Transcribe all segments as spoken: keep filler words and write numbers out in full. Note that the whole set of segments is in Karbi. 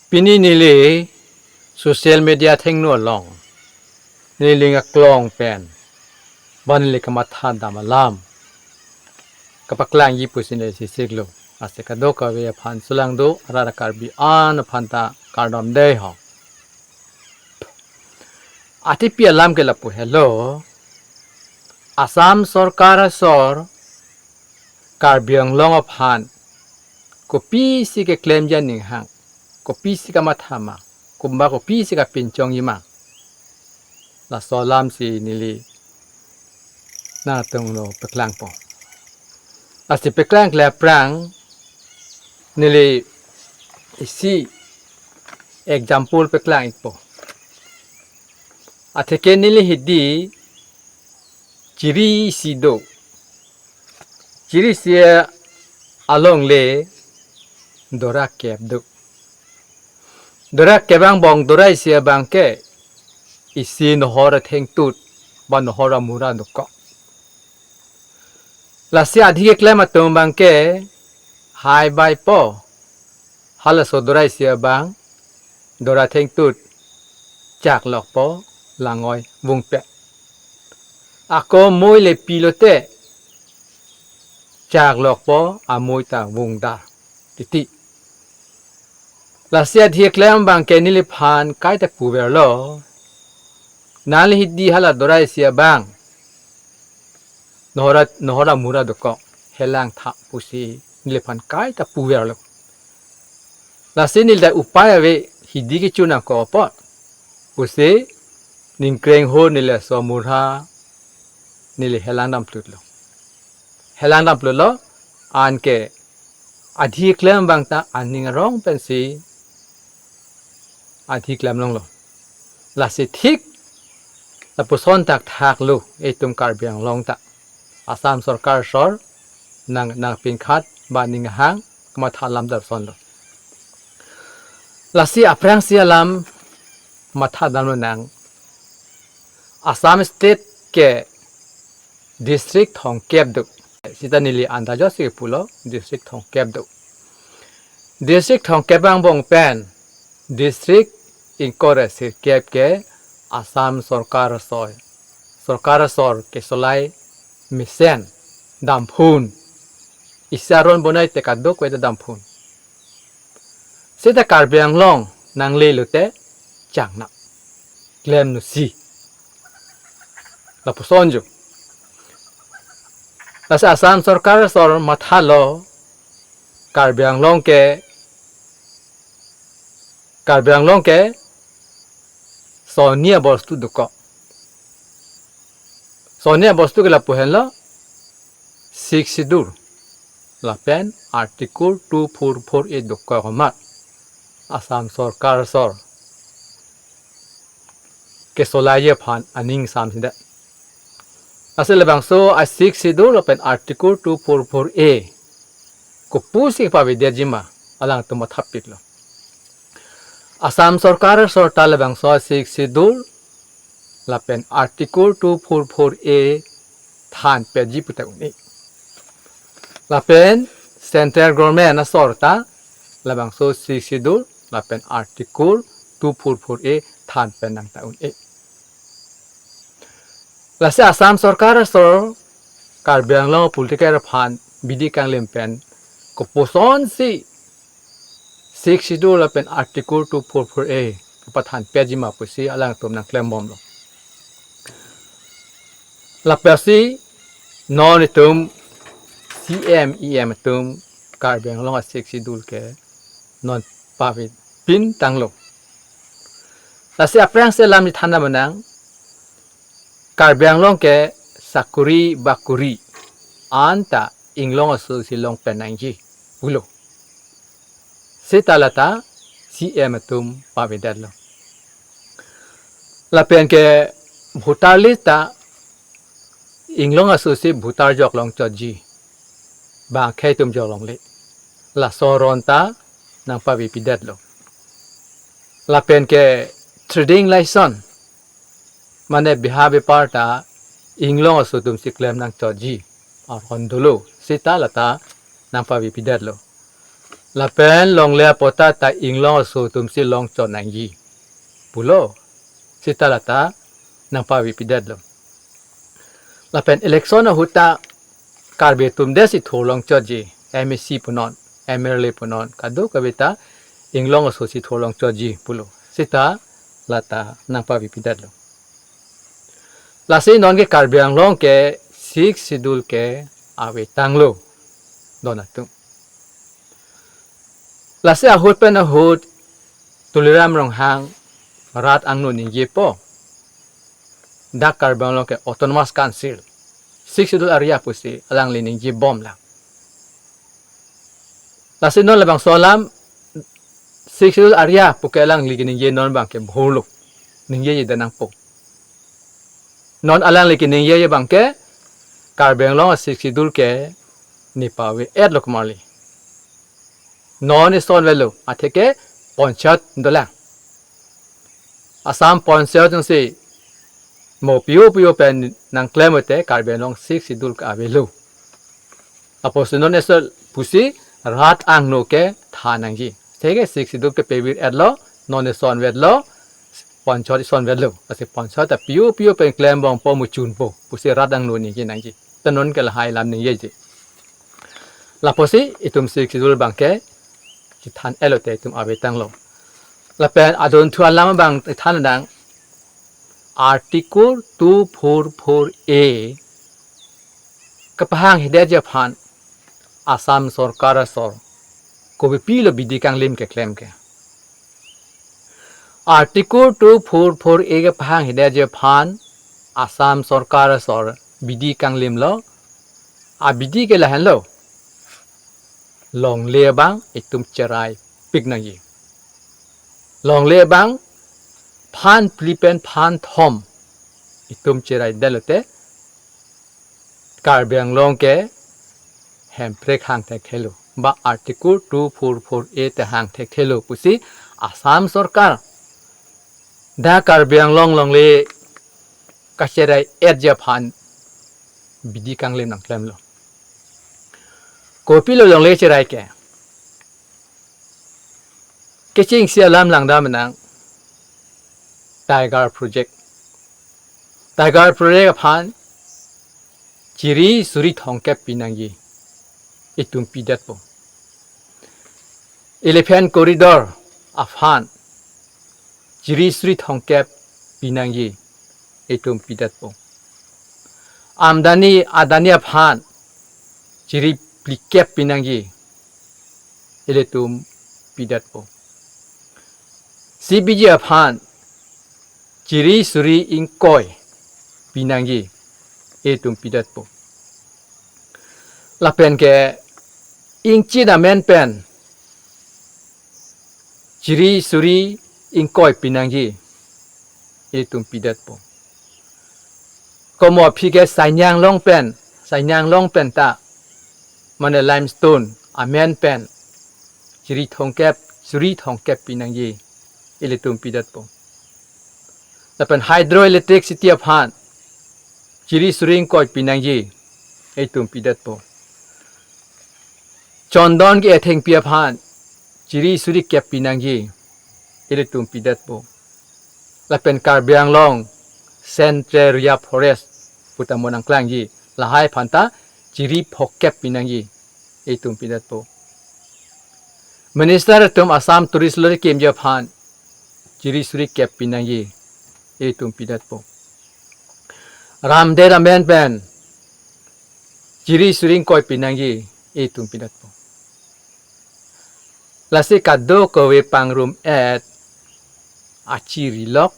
Pini neli social media thengno along neli ning aklong pen ba neli kamatha dam alam kapaklangji pusi neli sisiklo. Lasi kadokave aphan sulang do, arat Karbi an aphan ta kardom dei ho. Atepi alam ke lapu helo, Assam sorkar asor Karbi Anglong aphan kopisi keklemji aning hang, kopisi kamatha ma, kumba kopisi kapinchongji ma, laso alamsi neli nangtum lo paklangpo. Lasi paklangkle aphrang neli isi example paklang-ikpo. Atheke neli hidi chiri isi do. Chiri isi alongle dora kep do. Dora kep angbong dora isi abang ke isi nohor athengtut ba nohor amura dokok. Lasi adhi keklem atum abang ke hai bai po, halaso dora isi abang dora athengtut chak lokpo, langoi vungpet. Ako mui le pilote chak lokpo, amui ta vungdar titi. Lasi adhi keklem abang ke neliphan kaita puverlo. Nangli hidi hala dora isi abang nohor a, nohor amura dokok, helang tha pusi neliphan kaita puverlo. Lasi neli ta upai ave, hidi kecho nangkok apot pusi ningkreng ho neli laso amura neli helang damplutlo. Helang damplutlo, anke adhi keklem abang ta aning arong pensi adhi klem longlo. Lasi thik lapuson thakthak lo itum Karbi Anglong ta. Assam sorkar asor nang, nangpinkhat ba ning hang kamatha alam dar sonlo. Lasi aphrangsi alam matha damlonang. Assam state ke district thomkep do. Sita neli andajsi pulo, district thomkep do. District thomkep angbong pen district ingkoi ra sirkep ke Assam sorkar asor, sorkar asor kesolai mesen damphun. Isi aron bonai te kadokave ta damphun. Seta Karbi Anglong nangle lote chang na klem nusi. Lapuson jo. Lasi Assam sorkar asor mathalo Karbi Anglong ke, Karbi Anglong ke sonni abostu dokok. Sonni abostu ke lapu henlo, Sixth Schedule lapen Article two four four A dokok amat Assam sorkar asor kesolai aphan aning samsi det. Lasi labangso a Sixth Schedule lapen Article two four four A kopusi pavedetji ma, alangtum mathapiklo. Assam sorkar asor ta labangso a Sixth Schedule lapen Article two four four A thanpetji puta un-e. Lapen central government asor ta labangso Sixth Schedule lapen Article two four four A thanpet nang ta un-e. Lasi Assam sorkar asor Karbi Anglong political aphan bidi kanglim pen kopusonsi Sixth Schedule lapen Article two four four A kapathanpetji ma pusi alangtum nangklembomlo. Lapetsi non itum C M, E M atum Karbi Anglong a Sixth Schedule ke non pavepin tanglo. Lasi aphrangsi alam neli than damnang, Karbi Anglong ke sakuri bakuri anta inglong aso si long pen nangji pulo. Seta lata C M atum pavedetlo. Lapen ke voter list ta inglong aso si voter jok long chotji, bang akhei atum jok longle, laso aron ta nangpavepidetlo. Lapen ke trading license, mane beha bepar ta inglong aso atum si klem nang chotji aron dolo, seta lata nangpavepidetlo. Lapen longle apota ta inglong aso atumsi longchot nangji pulo. Seta lata nangpavepidetlo. Lapen election ahut ta Karbi atum desi thur longchotji, M A C punon, M L A punon, kadokave ta inglong asosi thur longchotji pulo. Seta lata nangpavepidetlo. Lasi non ke Karbi Anglong ke Sixth Schedule ke avetanglo, don atum. Lasi ahut pen ahut Tuliram Ronghang rat angno ningjepo, dak Karbi Anglong ke Autonomous Council, Sixth Schedule area pusi alangli ningjebomlang. Lasi non labangso alam Sixth Schedule area pu ke alangli keningje non abang ke bhurlo, ningjeje nangpo. Non alangli keningjeje abang ke Karbi Anglong a Sixth Schedule ke nepave-etlo komarli. Non ison avelo, atheke panchayat dolang. Assam panchayat jongsi mo pio pio pen nangklem te Karbi Anglong Sixth Schedule ke avelo. Apotsi non ison pusi rat angno ke than nangji. Atheke Sixth Schedule ke pevir-etlo, non ison avetlo, panchayat ison avetlo. Lasi panchayat ta pio pio pen klembompo, muchunpo pusi rat angno ningje nangji. Ta non ke lahai alam ningjeje. Lapusi itum Sixth Schedule abang ke chethan-etlo te itum avetanglo. Lapen adunthu alam abang than nang, Article two four four A kepahanghedet aphan Assam Sorkar asor kopipilo bidi kanglim keklem ke? Article two four four A kepahanghedet aphan Assam Sorkar asor bidi kanglimlo. Abidi ke lahenlo, longle abang itum cheraipik nangji. Longle abang phan phli pen phan thom itum cheraidetlo te Karbi Anglong ke Hemprek hang thekthelo, ba Article two four four A ta hang thekthelo pusi Assam Sorkar dak Karbi Anglong longle kacherai-etji aphan bidi kanglim nangklemlo. Kopilo longle cherai ke? Kechengsi alam langdam nang Tiger Project. Tiger Project aphan chiri suri thomkep pinangji, itum pidetpo. Elephant Corridor aphan chiri suri thomkep pinangji, itum pidetpo. Amdani Adani aphan chiri phlikep pinangji, ilitum pidetpo. C B G aphan chiri suri ingkoi pinangji, itum pidetpo. Lapen ke ingchin amen pen chiri suri ingkoi pinangji, itum pidetpo. Komo aphi ke Sainyang along pen, Sainyang along pen ta, mane limestone amen pen chiri thomkep, suri thomkep pinangji, ilitum pidetpo. Lapen hydroelectricity aphan chiri suri ingkoi pinangji, itum pidetpo. Chondon ke-ethengpi aphan chiri suri kep pinangji, ilitum pidetpo. Lapen Karbi Anglong Central Reserve Forest pu ta mo nangklangji, lahai aphan ta chiri phokep pinangji, itum pidetpo. Minister atum Assam Tourist Lottery kemji aphan chiri suri kep pinangji, itum pidetpo. Ramdet amen pen chiri suri ingkoi pinangji, itum pidetpo. Lasi kadokave pangrum-et achirilok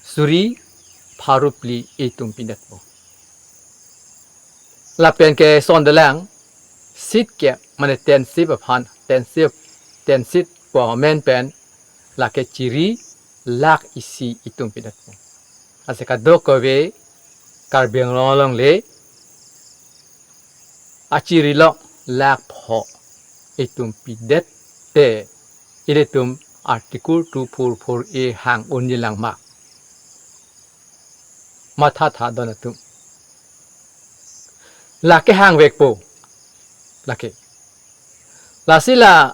suri pharo phli, itum pidetpo. Lapen ke sondelang seat kep, mane ten seat aphan, ten seat, ten seat pu amen pen lake chiri lakh isi, itum pidetpo. Lasi kadokave Karbi Anglong alongle achirilok lakh pho itum pidet te, ilitum Article two four four A hang unji lang ma? Matha tha don atum. Lake hangvekpo. Lake. Lasi la,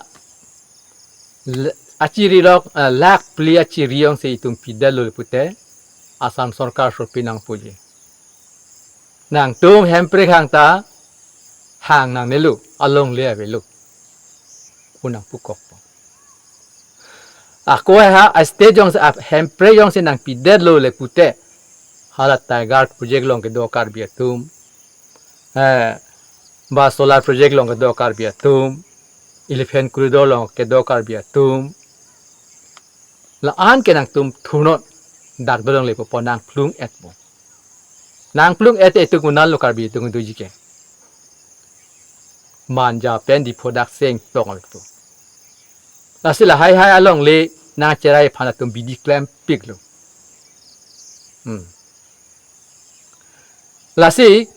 l-, achiri lok, eh, lakh phli achiri jongsi itum pidetlo pute, Assam Sorkar sopinang puji. Nangtum hemprek hang ta, hang nangnelo, alongle avelo. Unang pukok po. Ako ha, a state jongsi, a hemprek jongsi nangpidetlo le pute. Hala Tiger Project along kedo Karbi atum. Eh, ba solar project along kedo Karbi atum. Elephant Corridor along kedo Karbi atum. La-an ke nangtum thunon. Dak dolongle po, po nangplung-et po. Nangplung-et te itum konatlo Karbi atum doji ke. Manja pen Diphu dak seng tong avet po. Lasi lahai hai alongle nangcherai aphan atum bidi klempiklo. Hmm. Lasi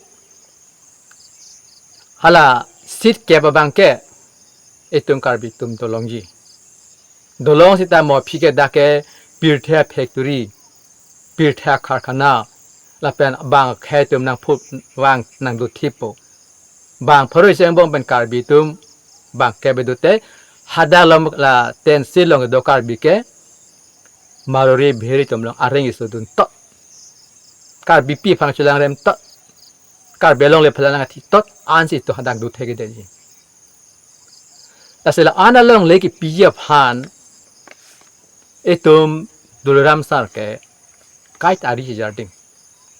hala seat kep abang ke itum Karbi atum dolongji. Dolong seta mo aphi ke dak ke pirthe factory, pirthe karkhana, lapen bang akhei atum nangphu vang nangdothip po. Bang pharo isi angbong pen Karbi atum bang ke bedote, hadak along la Tensi along kedo Karbi ke Marwari Bihari atum along areng isodun tot. Karbipi aphan cholangrem tot. Karbi alongle phalang athi tot ansi to hadak dothe kedetji. Lasi la-an alongle kepiji aphan itum Tuliram sir ke kaita ari si jarding.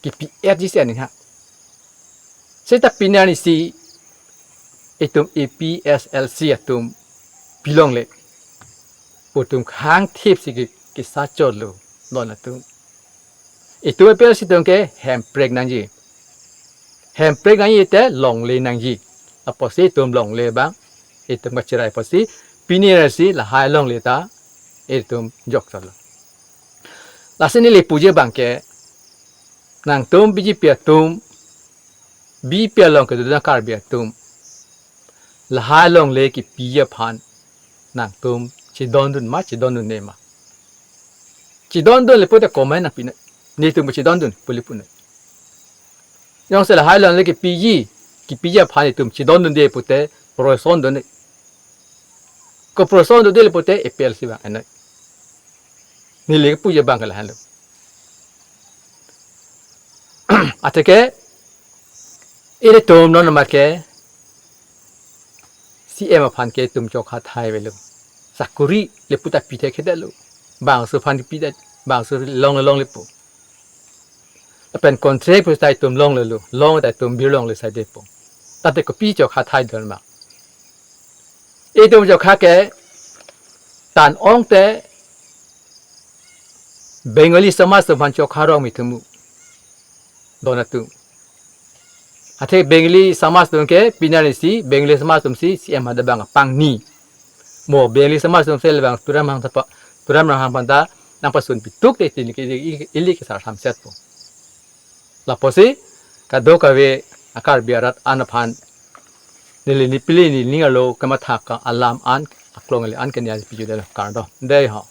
Kepi-etji si aning ha. Seta pini arnisi itum A P H L C atum pilongle. Pu atum khang thip si ke, kesachotlo non atum. Itum A P H L C atum ke hemprek nangji. Hemprek nangji te longle nangji. Apotsi itum longle abang, itum kacherai apotsi, pini arnisi lahai longle ta itum jokchotlo. Lasi neli puji abang ke, nangtum B J P atum, B P L along kedo Karbi atum, lahai longle kepiji aphan nangtum chedondun ma, chedondunde ma. Chedondunle pute comment nangpinoi. Netum chedondun pu le punoi. Jongsi lahai longle kepiji, kepiji aphan itum chedondunde pute protection dunoi. Ko protection dundele pute A P H L C abang enoi. Neli puji abang ke lahenlo. Atheke, ilitum non amat ke C M aphan ke itum chokha thai avelo. Sakuri le puta pithe kedetlo. Bangso aphan pidet, bangso longle longle po. Lapen contract pusi ta itum longlelo, long ta itum birlongle saide po. Tangte kopi chokha thai don ma. Itum chokha ke tan-ong te Bengali samaj atum aphan chokha rong mi thumu. Don atum. Athe Bengali samaj atum ke pini arnisi, Bengali samaj atum si C M hadak abang apangni. Mo Bengali samaj atum si le abang Tuliram Ronghang ta pa, Tuliram Ronghang aphan ta nangpasun pituk te tini ke ili, ili kesar samset po. Lapusi kadokave a Karbi arat an aphan neli nipili nining arlo kamathak alam an aklong le an ke neli piju delo, kardom. Dei ho.